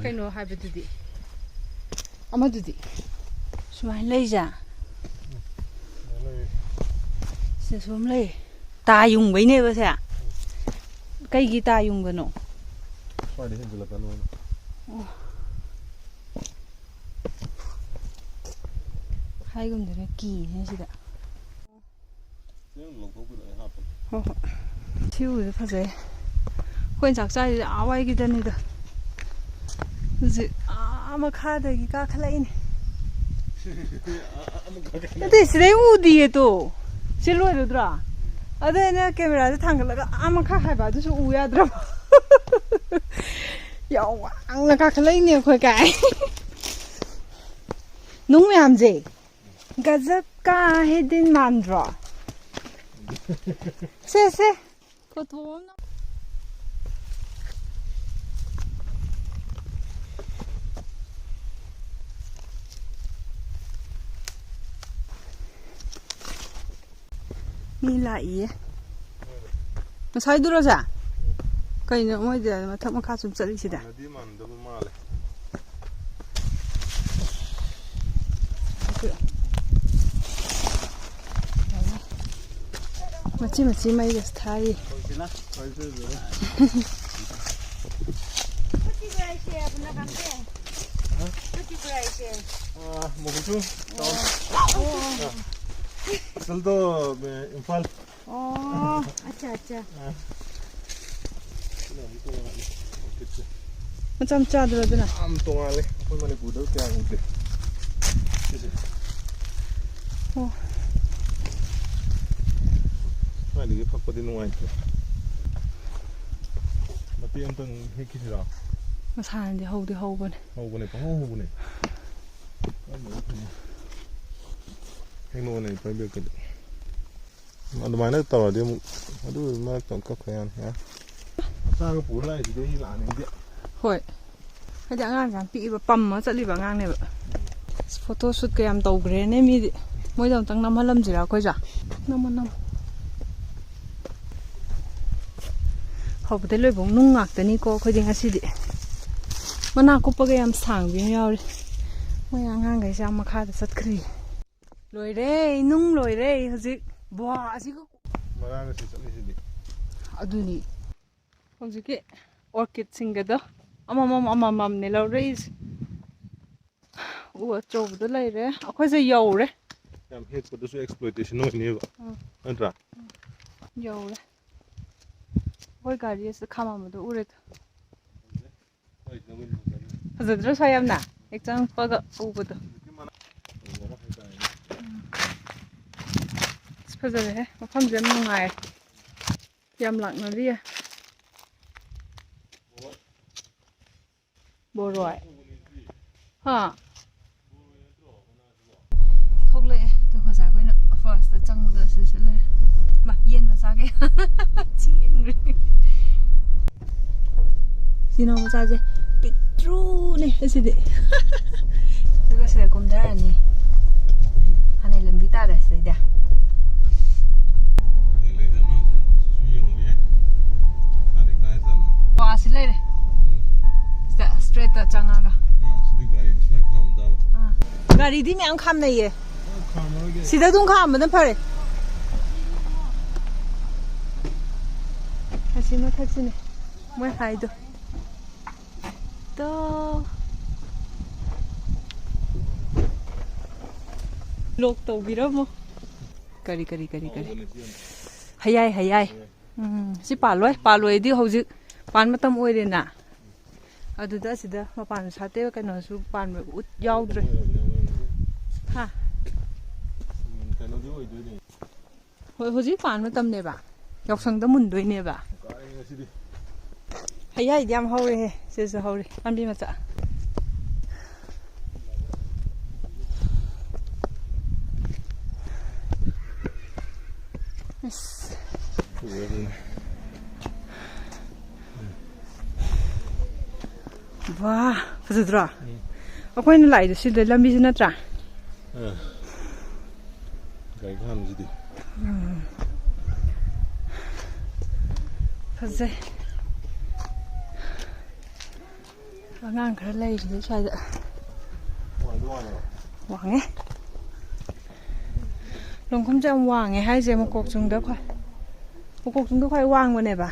ꯀꯩꯅꯣ ꯍꯥꯏꯕꯗꯨꯗꯤ? ꯑꯃꯗꯨꯗꯤ? ꯁꯨꯃꯥꯏꯅ ꯂꯩꯁꯦ? ꯂꯣꯏꯔꯦ꯫ ꯁꯤꯗꯁꯨ ꯑꯃ ꯂꯩ꯫ ꯇꯥ ꯌꯨꯡꯕꯩꯅꯦꯕ ꯁꯦ? ꯀꯩꯒꯤ ꯇꯥ ꯌꯨꯡꯕꯅꯣ? ꯁ꯭ꯋꯥꯏꯗ ꯍꯦꯟꯖꯤꯜꯂꯛꯀꯅꯣꯅ꯫ ꯑꯣ꯫ ꯍꯥꯏꯒꯨꯝꯗꯅ ꯀꯤꯅꯦ ꯁꯤꯗ꯫ ꯅꯪ ꯂꯧꯊꯣꯛꯄꯤꯔꯣ, ꯑꯩ ꯍꯥꯞꯄꯒꯦ꯫ ꯍꯣꯏ, ꯍꯣꯏ꯫ ꯁꯤ ꯎꯁꯦ ꯐꯖꯩ꯫ ꯑꯩꯈꯣꯏꯅ ꯆꯥꯛ ꯆꯥꯔꯤꯁꯦ ꯑꯥ ꯋꯥꯏꯒꯤꯗꯅꯤꯗ꯫ ꯍꯧꯖꯤꯛ ꯑꯥ ꯃꯈꯥꯗꯒꯤ ꯀꯥꯈꯠꯂꯛꯏꯅꯦ꯫ ꯑꯥ, ꯑꯥ, ꯑꯃꯨꯛ ꯀꯥꯈꯠꯂꯛꯑꯦ꯫ ꯅꯠꯇꯦ, ꯁꯤꯗꯩ ꯎꯗꯤꯌꯦ ꯇꯣ꯫ ꯁꯤ ꯂꯣꯏꯔꯗ꯭ꯔꯣ? ꯑꯗꯣ ꯑꯩꯅ cameraꯁꯦ ꯊꯥꯡꯒꯠꯂꯒ ꯑꯥ ꯃꯈꯥ ꯍꯥꯏꯕ ꯑꯗꯨꯁꯨ ꯎ ꯌꯥꯗ꯭ꯔꯕ꯫ ꯌꯥꯝ ꯋꯥꯡꯅ ꯀꯥꯈꯠꯂꯛꯏꯅꯦ ꯑꯩꯈꯣꯏ ꯀꯥꯏ꯫ ꯅꯨꯡ ꯃꯌꯥꯝꯁꯦ꯫ ꯒꯖꯕ ꯀꯥ ꯍꯦ ꯗꯤꯟ ꯃꯥꯟꯗ꯭ꯔꯣ? ꯁꯦ, ꯁꯦ꯫ ꯐꯣꯇꯣ ꯑꯃ ꯅꯝ-, ꯃꯤ ꯂꯥꯛꯏꯌꯦ꯫ ꯉꯁꯥꯏꯗꯨꯔꯣ ꯁꯦ? ꯀꯩꯅꯣ ꯃꯣꯏꯗꯤ ꯃꯊꯛ ꯃꯈꯥ ꯁꯨꯝ ꯆꯠꯂꯤꯁꯤꯗꯤ? ꯃꯥꯟꯅꯗꯤ ꯃꯥꯟꯅꯗꯕ ꯃꯥꯜꯂꯦ꯫ ꯃꯆꯤ ꯃꯆꯤ ꯃꯩꯒꯁꯨ ꯊꯥꯔꯤ꯫ ꯑꯥ, ꯃꯣꯍꯣꯟꯁꯨ ꯇꯥꯎꯟ꯫ ꯑꯥ, ꯑꯆꯜꯗꯣ, ꯑꯦ, ꯏꯝꯐꯥꯜ꯫ ꯑꯣ, ꯑꯠꯆꯥ, ꯑꯠꯆꯥ꯫ ꯑꯥ꯫ ꯃꯆꯥ ꯃꯆꯥꯗꯨꯔꯣ ꯑꯗꯨꯅ? ꯌꯥꯝ ꯇꯣꯉꯥꯜꯂꯦ꯫ ꯑꯩꯈꯣꯏ ꯃꯅꯤꯄꯨꯔꯗ ꯀꯌꯥ ꯎꯗꯦ꯫ ꯁꯤꯁꯦ꯫ ꯑꯣ꯫ ꯈ꯭ꯋꯥꯏꯗꯒꯤ ꯐꯛꯄꯗꯤ ꯅꯨꯡꯉꯥꯏꯇ꯭ꯔꯦ꯫ ꯃꯇꯦꯛ ꯑꯝꯇꯪ ꯍꯦꯛꯈꯤꯁꯤꯔꯣ? ꯃꯁꯥꯅꯗꯤ ꯍꯧꯗꯤ ꯍꯧꯕꯅꯦ꯫ ꯍꯧꯕꯅꯦ, ꯄꯪꯍꯧ ꯍꯧꯕꯅꯦ꯫ ꯀꯔꯝꯕꯅ ꯐꯅꯤ? ꯍꯦꯛꯅꯧꯅꯦ, ꯄꯥꯏꯕꯤꯔꯛꯀꯅꯤ꯫ ꯑꯗꯨꯃꯥꯏꯅ ꯇꯧꯔꯗꯤ ꯑꯃꯨꯛ ꯑꯗꯨ ꯃꯔꯛꯇ ꯑꯃꯨꯛ ꯀꯛꯈ꯭ꯔ ꯌꯥꯅꯤ꯫ ꯌꯥ꯫ ꯃꯆꯥꯒ ꯄꯨꯔ ꯂꯥꯛꯏꯁꯤꯗꯤ ꯑꯩ ꯂꯥꯛꯅꯤꯡꯗꯦ꯫ ꯍꯣꯏ꯫ ꯍꯥꯏꯗꯤ ꯑꯉꯥꯡꯁꯦ ꯌꯥꯝ ꯄꯤꯛꯏꯕ, ꯄꯝꯃ ꯆꯠꯂꯤꯕ ꯑꯉꯥꯡꯅꯦꯕ꯫ ꯐꯣꯇꯣ ꯁꯨꯠꯀ ꯌꯥꯝ ꯇꯧꯈ꯭ꯔꯦꯅꯦ ꯃꯤꯗꯤ꯫ ꯃꯣꯏꯗ ꯑꯃꯨꯛꯇꯪ ꯅꯝꯍꯜꯂꯝꯁꯤꯔꯥ ꯑꯩꯈꯣꯏꯁꯨ? ꯅꯝꯃꯣ, ꯅꯝꯃꯣ꯫ ꯍꯧꯕꯗꯩ ꯂꯣꯏꯕꯧ ꯅꯨꯡ ꯉꯥꯛꯇꯅꯤꯀꯣ ꯑꯩꯈꯣꯏꯗꯤ ꯉꯁꯤꯗꯤ꯫ ꯃꯅꯥ ꯀꯨꯞꯄꯒ ꯌꯥꯝ ꯁꯥꯡꯕꯤ ꯑꯃ ꯌꯥꯎꯔꯤ꯫ ꯃꯣꯏ ꯑꯉꯥꯡꯈꯩꯁꯦ ꯌꯥꯝ ꯃꯈꯥꯗ ꯆꯠꯈ꯭ꯔꯤ꯫ ꯂꯣꯏꯔꯦ, ꯅꯨꯡ ꯂꯣꯏꯔꯦ ꯍꯧꯖꯤꯛ꯫ ꯕ꯭ꯋꯥ, ꯑꯁꯤꯒ ꯃꯔꯥꯡ ꯑꯁꯤ ꯆꯠꯂꯤꯁꯤꯗꯤ꯫ ꯑꯗꯨꯅꯤ꯫ ꯍꯧꯖꯤꯛꯀꯤ ꯑꯣꯔꯀꯤꯠꯁꯤꯡꯒꯗꯣ ꯑꯃꯃꯝ ꯑꯃꯃꯝꯅꯦ ꯂꯧꯔꯛꯏꯁꯦ꯫ ꯎ ꯑꯆꯧꯕꯗꯣ ꯂꯩꯔꯦ꯫ ꯑꯩꯈꯣꯏꯁꯦ ꯌꯧꯔꯦ꯫ ꯌꯥꯝ ꯍꯦꯛꯄꯗꯨꯁꯨ ꯑꯦꯛꯁꯄ꯭ꯂꯣꯏꯇꯦꯁꯟ ꯑꯣꯏꯅꯦꯕ꯫ ꯎꯝ꯫ ꯅꯠꯇ꯭ꯔꯥ? ꯌꯧꯔꯦ꯫ ꯑꯩꯈꯣꯏ ꯒꯥꯔꯤ ꯑꯁꯤꯗ ꯈꯥꯝꯃꯝꯕꯗꯣ ꯎꯔꯦꯗꯣ꯫ ꯐꯖꯗ꯭ꯔꯣ ꯁ꯭ꯋꯥꯏ ꯌꯥꯝꯅ? ꯍꯦꯛ ꯆꯪꯉꯛꯄꯒ ꯎꯕꯗꯣ꯫ ꯎꯝ꯫ ꯑꯁ, ꯐꯖꯔꯦꯍꯦ꯫ ꯃꯐꯝꯁꯦ ꯌꯥꯝ ꯅꯨꯡꯉꯥꯏꯔꯦ꯫ ꯌꯥꯝ ꯂꯥꯛꯅꯔꯤꯌꯦ꯫ ꯕꯣꯔꯣꯏ꯫ ꯍꯥ? ꯊꯣꯛꯂꯛꯑꯦ꯫ ꯑꯗꯣ ꯉꯁꯥꯏ ꯑꯩꯈꯣꯏꯅ ꯐꯥꯔꯁꯇ ꯆꯪꯕꯗꯣ ꯑꯁꯤꯗ ꯂꯩꯔꯦ꯫ ꯃꯥ, ꯌꯦꯟ ꯃꯆꯥ ꯀꯌꯥ ꯆꯦꯟꯈ꯭ꯔꯦ꯫ ꯁꯤꯅꯣ ꯃꯆꯥꯁꯦ ꯄꯤꯛꯇ꯭ꯔꯨꯅꯦ ꯑꯁꯤꯗꯤ꯫ ꯑꯗꯨꯒ ꯁꯤꯗ ꯀꯨꯝꯊꯔꯅꯤ꯫ ꯍꯥꯟꯅꯩ ꯂꯝꯕꯤ ꯇꯥꯔꯦ ꯁꯤꯗꯩꯗꯤ꯫ ꯀꯔꯤ ꯂꯩꯖꯥꯠꯅꯣ? ꯁꯤꯁꯨ ꯌꯦꯡꯉꯨ ꯌꯥꯏ꯫ ꯀꯥꯏꯗꯩ ꯀꯥꯏ ꯖꯥꯠꯅꯣ? ꯆꯪꯉꯒ꯫ ꯑꯥ, ꯁꯤꯗꯤ ꯒꯥꯔꯤꯗꯤ ꯁ꯭ꯋꯥꯏ ꯈꯥꯝ ꯇꯥꯕ꯫ ꯑꯥ꯫ ꯒꯥꯔꯤꯗꯤ ꯃꯌꯥꯝ ꯈꯥꯝꯅꯩꯌꯦ꯫ ꯑꯥ, ꯈꯥꯝꯃꯔꯣꯏꯒꯦ꯫ ꯁꯤꯗ ꯑꯗꯨꯝ ꯈꯥꯝꯕꯅ ꯐꯔꯦ꯫ ꯑꯁꯤ ꯃꯊꯛꯁꯤꯅꯦ ꯃꯣꯏ ꯍꯥꯏꯗꯣ꯫ ꯇꯣ꯫ ꯂꯣꯛ ꯇꯧꯕꯤꯔꯝꯃꯣ꯫ ꯀꯔꯤ, ꯀꯔꯤ, ꯀꯔꯤ, ꯀꯔꯤ? ꯍꯥꯎꯕꯅꯦ ꯁꯤ ꯌꯥꯝ꯫ ꯍꯌꯥꯏ, ꯍꯌꯥꯏ꯫ ꯍꯌꯥꯏ꯫ ꯎꯝ, ꯁꯤ ꯄꯥꯜꯂꯣꯏ꯫ ꯄꯥꯜꯂꯣꯏꯗꯤ ꯍꯧꯖꯤꯛ ꯄꯥꯟ ꯃꯇꯝ ꯑꯣꯏꯔꯦꯅ꯫ ꯑꯗꯨꯗ ꯑꯁꯤꯗ ꯃꯄꯥꯟ ꯁꯥꯠꯇꯦ, ꯀꯩꯅꯣꯁꯨ ꯄꯥꯟꯕ ꯎꯠ ꯌꯥꯎꯗ꯭ꯔꯦ꯫ ꯍꯥ? ꯎꯝ, ꯀꯩꯅꯣꯗꯤ ꯑꯣꯏꯗꯣꯏꯅꯦ꯫ ꯍꯣꯏ, ꯍꯧꯖꯤꯛ ꯄꯥꯟ ꯃꯇꯝꯅꯦꯕ꯫ ꯌꯥꯎꯁꯪꯗ ꯃꯨꯟꯗꯣꯏꯅꯦꯕ꯫ ꯀꯥꯏ ꯉꯁꯤꯗꯤ꯫ ꯍꯩꯍꯥꯏꯗꯤ ꯌꯥꯝ ꯍꯧꯔꯦꯍꯦ꯫ ꯁꯤꯁꯨ ꯍꯧꯔꯦ꯫ ꯄꯥꯝꯕꯤ ꯃꯆꯥ꯫ ꯑꯁ꯫ ꯎꯔꯦ ꯑꯗꯨꯅꯦ꯫ ꯋꯥ, ꯐꯖꯗ꯭ꯔꯣ? ꯎꯝ꯫ ꯑꯩꯈꯣꯏꯅ ꯂꯥꯛꯏꯗꯣ ꯁꯤꯗ ꯂꯝꯕꯤꯁꯤ ꯅꯠꯇ꯭ꯔꯥ? ꯑꯥ꯫ ꯒꯥꯔꯤ ꯈꯥꯝꯃꯤꯁꯤꯗꯤ꯫ ꯎꯝ꯫ ꯐꯖꯩ꯫ ꯑꯉꯥꯡ ꯈꯔ ꯂꯩꯔꯤꯌꯦ ꯁ꯭ꯋꯥꯏꯗ꯫ ꯋꯥꯡꯗꯤ ꯋꯥꯡꯉꯦꯕ꯫ ꯋꯥꯡꯉꯦ꯫ ꯂꯣꯡꯈꯨꯝꯁꯦ ꯌꯥꯝ ꯋꯥꯡꯉꯦ ꯍꯥꯏꯁꯦ ꯃꯀꯣꯛꯆꯨꯡꯗ ꯈ꯭ꯋꯥꯏ, ꯃꯀꯣꯛꯆꯨꯡꯗ ꯈ꯭ꯋꯥꯏ ꯋꯥꯡꯕꯅꯦꯕ꯫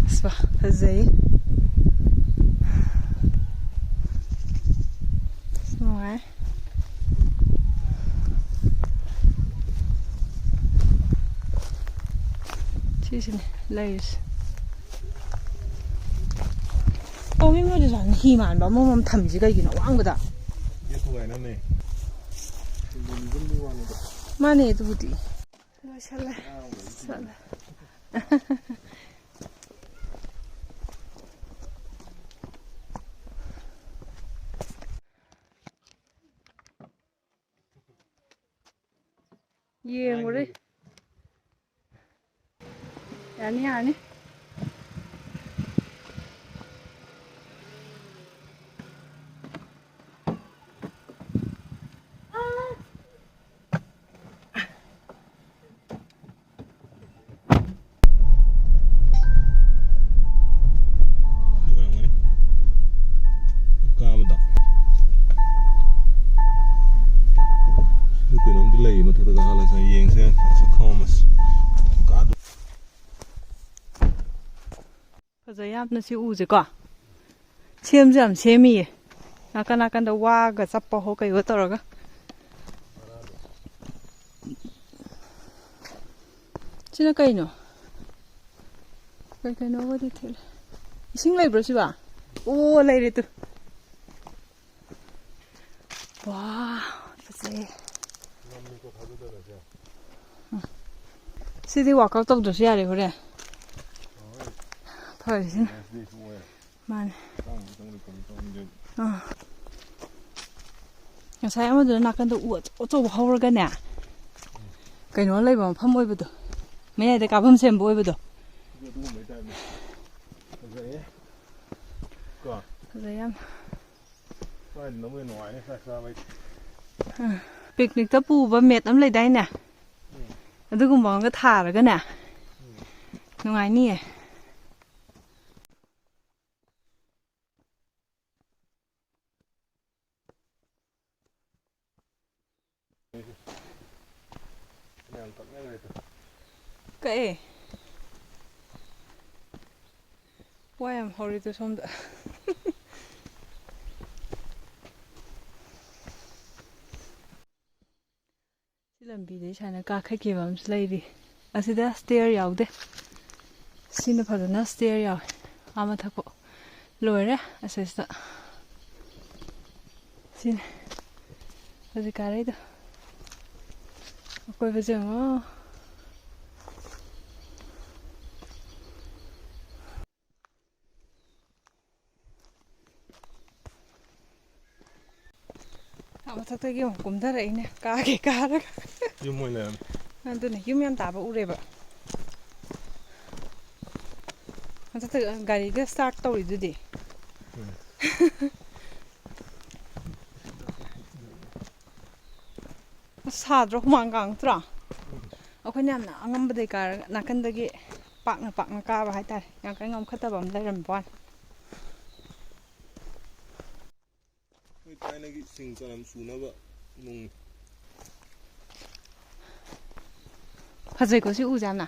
ꯑꯁ, ꯐꯖꯩ꯫ ꯑꯁ, ꯅꯨꯡꯉꯥꯏ꯫ ꯁꯤꯁꯤꯅꯦ ꯂꯩꯔꯤꯁꯦ꯫ ꯑꯣ, ꯃꯤ ꯃꯣꯏꯗꯁꯨ ꯍꯤ ꯃꯥꯟꯕ ꯑꯃꯃꯝ ꯊꯝꯃꯤꯁꯦ ꯀꯩꯒꯤꯅꯣ ꯑꯋꯥꯡꯕꯗ? ꯒꯦꯠ ꯊꯨꯒꯥꯏꯅꯕꯅꯦ꯫ ꯁꯤꯝꯕꯣꯂꯤꯖꯝꯗꯨꯒꯤ ꯋꯥꯅꯤꯗ꯫ ꯃꯥꯅꯦ ꯑꯗꯨꯕꯨꯗꯤ꯫ ꯂꯣꯏꯁꯜꯂꯦ꯫ ꯆꯠꯂꯦ꯫ ꯌꯦꯡꯉꯨꯔꯦ꯫ ꯌꯥꯅꯤ, ꯌꯥꯅꯤ꯫ ꯐꯖꯩ ꯌꯥꯝꯅ ꯁꯤ ꯎꯁꯦꯀꯣ꯫ ꯁꯦꯝꯁꯨ ꯌꯥꯝ ꯁꯦꯝꯃꯤꯌꯦ꯫ ꯅꯥꯀꯟ ꯅꯥꯀꯟꯗ ꯋꯥꯒ ꯆꯞꯄ ꯍꯣ ꯀꯩꯍꯣ ꯇꯧꯔꯒ꯫ ꯁꯤꯅ ꯀꯩꯅꯣ? ꯀꯩ ꯀꯩꯅꯣꯒꯗꯤ ꯊꯦꯠꯂꯦ꯫ ꯏꯁꯤꯡ ꯂꯩꯕ꯭ꯔꯣ ꯁꯤꯕꯣ? ꯑꯣ, ꯂꯩꯔꯦ ꯇꯨ꯫ ꯋꯥ, ꯐꯖꯩ꯫ ꯁꯤꯗꯤ workout ꯇꯧꯗ꯭ꯔꯁꯨ ꯌꯥꯔꯦ ꯍꯣꯔꯦꯟ꯫ ꯐꯔꯦꯁꯤꯅ꯫ ꯃꯥꯅꯦ꯫ ꯑꯥ꯫ ꯉꯁꯥꯏ ꯑꯃꯗꯨꯅ ꯅꯥꯀꯟꯗ ꯎ ꯑꯆꯧ ꯑꯆꯧꯕ ꯍꯧꯔꯒꯅꯦ, ꯀꯩꯅꯣ ꯂꯩꯕ ꯃꯐꯝ ꯑꯣꯏꯕꯗꯣ, ꯃꯌꯥꯏꯗ ꯀꯥꯐꯝ ꯁꯦꯝꯕ ꯑꯣꯏꯕꯗꯣ꯫ ꯑꯗꯨꯒꯨꯝꯕꯩ type ꯅꯤ꯫ ꯐꯖꯩꯌꯦ꯫ ꯀꯣ? ꯐꯖꯩ ꯌꯥꯝ꯫ ꯁ꯭ꯋꯥꯏꯗꯅꯕꯨ ꯍꯦꯟꯅ ꯅꯨꯡꯉꯥꯏꯅꯤ ꯆꯥꯛ ꯆꯥꯕꯩ꯫ ꯑꯥ꯫ Picnic ꯇ ꯄꯨꯕ mat ꯑꯃ ꯂꯩꯗꯥꯏꯅꯦ? ꯎꯝ꯫ ꯑꯗꯨꯒꯨꯝꯕ ꯑꯃꯒ ꯊꯥꯔꯒꯅꯦ꯫ ꯎꯝ꯫ ꯅꯨꯡꯉꯥꯏꯅꯤꯌꯦ꯫ ꯀꯛꯑꯦ꯫ ꯋꯥ ꯌꯥꯝ ꯍꯧꯔꯦ ꯇꯨ ꯁꯣꯝꯗ꯫ ꯁꯤ ꯂꯝꯕꯤꯗꯩ ꯁꯨꯃꯥꯏꯅ ꯀꯥꯈꯠꯈꯤꯕ ꯑꯃꯁꯨ ꯂꯩꯔꯤ꯫ ꯑꯁꯤꯗ stair ꯌꯥꯎꯗꯦ꯫ ꯁꯤꯅ ꯐꯖꯅ stair ꯌꯥꯎꯋꯦ꯫ ꯑꯥ ꯃꯊꯛꯄꯨ ꯂꯣꯏꯔꯦ ꯑꯁꯤꯁꯤꯗ꯫ ꯁꯤꯅꯦ ꯍꯧꯖꯤꯛ ꯀꯥꯔꯛꯏꯗꯣ꯫ ꯑꯀꯣꯏꯕꯁꯦ ꯌꯦꯡꯉꯣ꯫ ꯑꯥ ꯃꯊꯛꯇꯒꯤ ꯑꯃꯨꯛ ꯀꯨꯝꯊꯔꯛꯏꯅꯦ, ꯀꯥꯒꯦ ꯀꯥꯔꯒ꯫ ꯌꯨꯝ ꯑꯣꯏꯅ ꯂꯩꯔꯝꯃꯦ꯫ ꯑꯗꯨꯅꯦ, ꯌꯨꯝ ꯌꯥꯝ ꯇꯥꯕ ꯎꯔꯦꯕ꯫ ꯃꯊꯛꯇ ꯒꯥꯔꯤꯒ start ꯇꯧꯔꯤꯗꯨꯗꯤ꯫ ꯎꯝ꯫ ꯑꯁ, ꯁꯥꯗ꯭ꯔꯣ? ꯍꯨꯃꯥꯡ ꯀꯥꯡꯗ꯭ꯔꯣ? ꯑꯩꯈꯣꯏꯅ ꯌꯥꯝꯅ ꯑꯉꯝꯕꯗꯩ ꯀꯥꯔꯒ ꯅꯥꯀꯟꯗꯒꯤ ꯄꯥꯛꯅ ꯄꯥꯛꯅ ꯀꯥꯕ ꯍꯥꯏꯇꯥꯔꯦ꯫ ꯌꯥꯝ ꯀꯟꯅ ꯉꯝꯈꯠꯇꯕ ꯑꯃ ꯂꯩꯔꯝꯕ ꯋꯥꯅꯤ꯫ ꯑꯩꯈꯣꯏ ꯊꯥꯏꯅꯒꯤ ꯁꯤꯡ ꯆꯅꯝ ꯁꯨꯅꯕ ꯅꯨꯡ꯫ ꯐꯖꯩꯀꯣ ꯁꯤ ꯎꯁꯦ ꯌꯥꯝꯅ꯫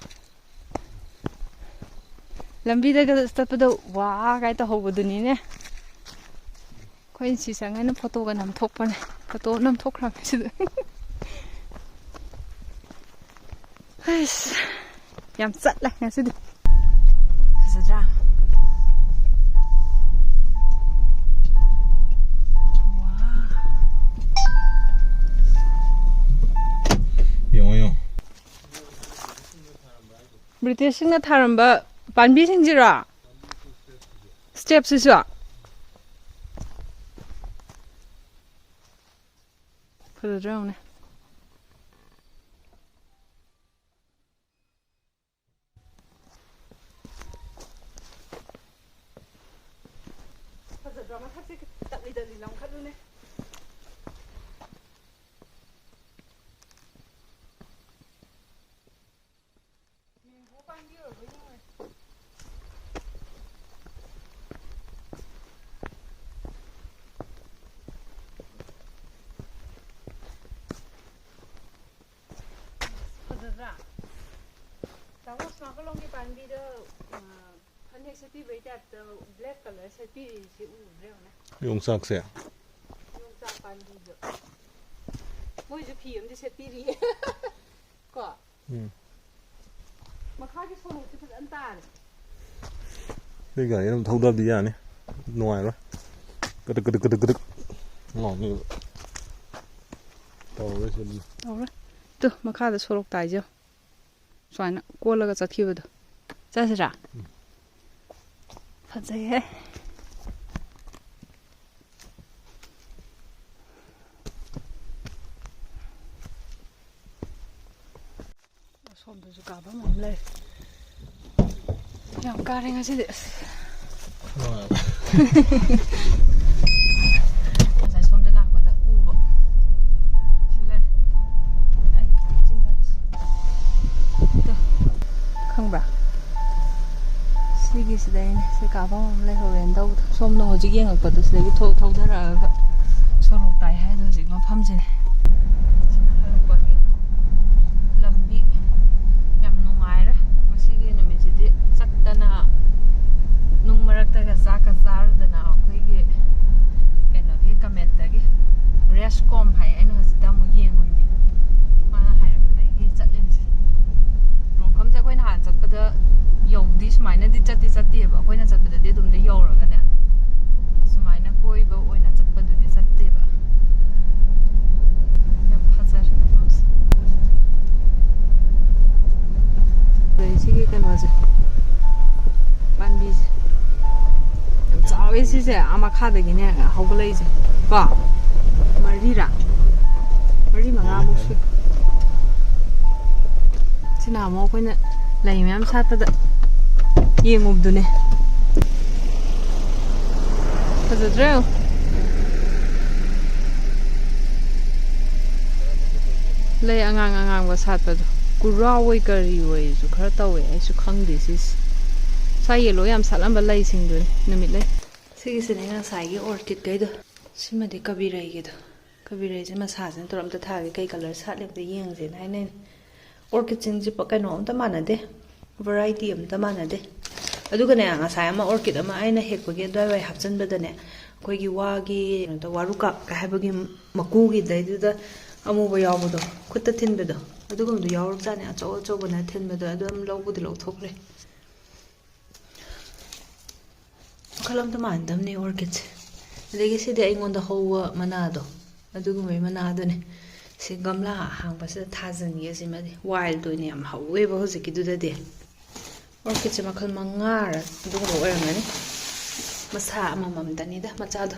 ꯂꯝꯕꯤꯗꯒ ꯆꯠꯄꯗ ꯋꯥ ꯀꯥꯏ ꯇꯧꯍꯧꯕꯗꯨꯅꯤꯅꯦ꯫ ꯑꯩꯈꯣꯏ ꯁꯤ ꯆꯪꯉꯅ ꯐꯣꯇꯣꯒ ꯅꯝꯊꯣꯛꯄꯅꯦ꯫ ꯐꯣꯇꯣ ꯅꯝꯊꯣꯛꯈ꯭ꯔꯕꯅꯦ ꯁꯤꯗ꯫ ꯍꯩꯁ, ꯌꯥꯝ ꯆꯠꯂꯦ ꯉꯁꯤꯗꯤ꯫ ꯐꯖꯗ꯭ꯔꯥ? ꯋꯥ꯫ ꯌꯦꯡꯉꯣ, ꯌꯦꯡꯉꯣ꯫ ꯕ꯭ꯔꯤꯇꯤꯁꯁꯤꯡꯅ ꯊꯥꯔꯝꯕ ꯄꯥꯝꯕꯤꯁꯤꯡꯁꯤꯔꯣ? ꯁ꯭ꯇꯦꯞꯁꯤꯁꯨ? ꯐꯖꯗ꯭ꯔꯥ ꯌꯦꯡꯉꯨꯅꯦ꯫ ꯐꯖꯗ꯭ꯔꯥ? ꯃꯊꯛꯁꯦ ꯇꯠꯂꯤ ꯇꯠꯂꯤ ꯂꯪꯈꯠꯂꯨꯅꯦ꯫ ꯃꯦꯡꯒꯣ ꯄꯥꯝꯕꯤ ꯑꯣꯏꯔꯕꯣꯏ ꯅꯤꯡꯉꯨꯔꯦ꯫ ꯐꯖꯗ꯭ꯔꯥ? ꯇꯥꯃꯣ, ꯁꯅꯥ ꯀꯣꯂꯣꯝꯒꯤ ꯄꯥꯝꯕꯤꯗ, ꯑ, ꯐꯅꯦꯛ ꯁꯦꯠꯄꯤꯕꯩ ꯇꯥꯏꯞꯇ black colour ꯁꯦꯠꯄꯤꯔꯤꯁꯤ ꯎꯗ꯭ꯔꯦ ꯌꯦꯡꯉꯨꯅꯦ꯫ ꯌꯣꯡꯆꯥꯛꯁꯦ? ꯌꯣꯡꯆꯥꯛ ꯄꯥꯝꯕꯤꯗꯣ꯫ ꯃꯣꯏꯁꯨ ꯐꯤ ꯑꯃꯗꯤ ꯁꯦꯠꯄꯤꯔꯤꯌꯦ꯫ ꯀꯣ? ꯎꯝ꯫ ꯃꯈꯥꯒꯤ ꯁꯣꯔꯣꯛꯁꯦ ꯐꯖꯅ ꯇꯥꯔꯦ꯫ ꯁꯤ ꯒꯥꯔꯤ ꯑꯗꯨꯝ ꯊꯧꯗꯕꯗꯤ ꯌꯥꯅꯤ꯫ ꯅꯨꯡꯉꯥꯏꯔꯣꯏ꯫ ꯀꯗꯛ, ꯀꯗꯛ, ꯀꯗꯛ, ꯀꯗꯛ ꯂꯥꯎꯅꯤꯕ꯫ ꯇꯧꯔꯔꯣꯏ ꯁꯤ ꯑꯗꯨꯝ꯫ ꯇꯧꯔꯣꯏ꯫ ꯇꯨ, ꯃꯈꯥꯗ ꯁꯣꯔꯣꯛ ꯇꯥꯏꯁꯦ ꯌꯦꯡꯉꯣ꯫ ꯁꯨꯃꯥꯏꯅ ꯀꯣꯜꯂꯒ ꯆꯠꯈꯤꯕꯗꯣ꯫ ꯆꯠꯁꯤꯔꯥ? ꯎꯝ꯫ ꯐꯖꯩꯍꯦ꯫ ꯑꯁꯣꯝꯗꯁꯨ ꯀꯥꯐꯝ ꯑꯃ ꯂꯩ꯫ ꯌꯥꯝ ꯀꯥꯔꯦ ꯉꯁꯤꯗꯤ꯫ ꯑꯁ꯫ ꯉꯁꯥꯏ ꯁꯣꯝꯗ ꯂꯥꯛꯄꯗ ꯎꯕ꯫ ꯁꯤ ꯂꯩꯔꯦ꯫ ꯑꯩ ꯆꯤꯡ ꯀꯥꯈꯤꯁꯤ꯫ ꯇꯨ꯫ ꯈꯪꯕ꯭ꯔꯥ? ꯁꯤꯒꯤꯁꯤꯗꯩꯅꯦ꯫ ꯁꯤ ꯀꯥꯐꯝ ꯑꯃ ꯂꯩꯍꯧꯔꯦꯅ ꯇꯧꯕꯗꯣ꯫ ꯁꯣꯝꯗ ꯍꯧꯖꯤꯛ ꯌꯦꯡꯉꯛꯄꯗꯣ ꯁꯤꯗꯒꯤ ꯊꯣꯛ ꯊꯧꯗꯔꯛꯑꯒ ꯁꯣꯔꯣꯛ ꯇꯥꯏ ꯍꯥꯏꯗꯣ ꯍꯧꯖꯤꯛ ꯃꯐꯝꯁꯤꯅꯦ꯫ ꯁꯤꯅ ꯍꯜꯂꯛꯄꯒꯤ ꯂꯝꯕꯤ꯫ ꯌꯥꯝ ꯅꯨꯡꯉꯥꯏꯔꯦ ꯉꯁꯤꯒꯤ ꯅꯨꯃꯤꯠꯁꯤꯗꯤ꯫ ꯆꯠꯇꯅ ꯆꯠꯇꯤ ꯆꯠꯇꯦꯕ, ꯑꯩꯈꯣꯏꯅ ꯆꯠꯄꯗꯗꯤ ꯑꯗꯨꯝꯗ ꯌꯧꯔꯒꯅꯦ, ꯁꯨꯃꯥꯏꯅ ꯀꯣꯏꯕ ꯑꯣꯏꯅ ꯆꯠꯄꯗꯨꯗꯤ ꯆꯠꯇꯦꯕ꯫ ꯌꯥꯝ ꯐꯖꯔꯦ ꯃꯐꯝꯁꯦ꯫ ꯑꯗꯩ ꯁꯤꯒꯤ ꯀꯩꯅꯣꯁꯦ, ꯄꯥꯝꯕꯤꯁꯦ ꯌꯥꯝ ꯆꯥꯎꯋꯦ꯫ ꯁꯤꯁꯦ ꯑꯥ ꯃꯈꯥꯗꯒꯤꯅꯦ ꯍꯧꯒꯠꯂꯛꯏꯁꯦ ꯀꯣ꯫ ꯃꯔꯤꯔꯥ, ꯃꯔꯤ ꯃꯉꯥꯃꯨꯛ ꯁꯨꯏ꯫ ꯁꯤꯅ ꯑꯃꯨꯛ ꯑꯩꯈꯣꯏꯅ ꯂꯩ ꯃꯌꯥꯝ ꯁꯥꯠꯄꯗ ꯌꯦꯡꯉꯨꯕꯗꯨꯅꯦ꯫ ꯐꯖꯗ꯭ꯔꯣ? ꯂꯩ ꯑꯉꯥꯡ ꯑꯉꯥꯡꯕ ꯁꯥꯠꯄꯗꯣ, ꯀꯨꯔꯥ ꯑꯣꯏ ꯀꯔꯤ ꯑꯣꯏꯁꯨ ꯈꯔ ꯇꯧꯋꯦ, ꯑꯩꯁꯨ ꯈꯪꯗꯦ ꯁꯤꯁꯦ꯫ ꯁ꯭ꯋꯥꯏ ꯌꯦꯜꯂꯣ ꯌꯥꯝ ꯁꯥꯠꯂꯝꯕ ꯂꯩꯁꯤꯡꯗꯨꯅꯤ, ꯅꯨꯃꯤꯠ ꯂꯩ꯫ ꯁꯤꯒꯤꯁꯤꯅꯦ ꯉꯁꯥꯏꯒꯤ orchid ꯈꯩꯗꯣ꯫ ꯁꯤꯃꯗꯤ ꯀꯕꯤꯔꯩꯒꯤꯗꯣ꯫ ꯀꯕꯤꯔꯩꯁꯦ ꯃꯁꯥꯁꯤꯅ ꯇꯧꯔ ꯑꯝꯇ ꯊꯥꯒꯦ, ꯀꯩ colour ꯁꯥꯠꯂꯤ ꯑꯝꯇ ꯌꯦꯡꯁꯦꯅ ꯍꯥꯏꯅꯩꯅꯦ꯫ Orchid ꯁꯤꯡꯁꯦ ꯄ-, ꯀꯩꯅꯣ ꯑꯝꯇ ꯃꯥꯟꯅꯗꯦ, variety ꯑꯝꯇ ꯃꯥꯟꯅꯗꯦ꯫ ꯑꯗꯨꯒꯅꯦ, ꯉꯁꯥꯏ ꯑꯃ orchid ꯑꯃ ꯑꯩꯅ ꯍꯦꯛꯄꯒꯤ ꯑꯗꯨꯋꯥꯏ ꯍꯥꯞꯆꯤꯟꯕꯗꯅꯦ, ꯑꯩꯈꯣꯏꯒꯤ ꯋꯥꯒꯤ ꯀꯩꯅꯣ ꯇꯧ-, ꯋꯥꯔꯨꯀꯥꯛ ꯀ ꯍꯥꯏꯕꯒꯤ ꯃꯀꯨꯒꯤꯗꯩꯗꯨꯗ ꯑꯃꯨꯕ ꯌꯥꯎꯕꯗꯣ, ꯈꯨꯠꯇ ꯊꯤꯟꯕꯗꯣ, ꯑꯗꯨꯒꯨꯝꯕꯗꯣ ꯌꯥꯎꯔꯛꯆꯥꯠꯅꯦ, ꯑꯆꯧ ꯑꯆꯧꯕꯅ ꯊꯤꯟꯕꯗꯣ꯫ ꯑꯗꯨ ꯑꯗꯨꯝ ꯂꯧꯕꯨꯗꯤ ꯂꯧꯊꯣꯛꯈ꯭ꯔꯦ꯫ ꯃꯈꯜ ꯑꯝꯇ ꯃꯥꯟꯅꯗꯕꯅꯦ orchid ꯁꯦ꯫ ꯑꯗꯒꯤ ꯁꯤꯗꯤ ꯑꯩꯉꯣꯟꯗ ꯍꯧꯕ ꯃꯅꯥꯗꯣ, ꯑꯗꯨꯒꯨꯝꯕꯒꯤ ꯃꯅꯥꯗꯨꯅꯦ꯫ ꯁꯤ ꯒꯝꯂꯥ ꯑꯍꯥꯡꯕꯁꯤꯗ ꯊꯥꯖꯤꯟꯒꯦ꯫ ꯁꯤꯃꯗꯤ wild ꯑꯣꯏꯅ ꯌꯥꯝ ꯍꯧꯋꯦꯕ ꯍꯧꯖꯤꯛꯀꯤꯗꯨꯗꯗꯤ꯫ Orchid ꯁꯦ ꯃꯈꯜ ꯃꯉꯥꯔ ꯑꯗꯨꯒꯨꯝꯕ ꯑꯣꯏꯔꯝꯒꯅꯤ꯫ ꯃꯁꯥ ꯑꯃꯃꯝꯗꯅꯤꯗ ꯃꯆꯥꯗꯣ꯫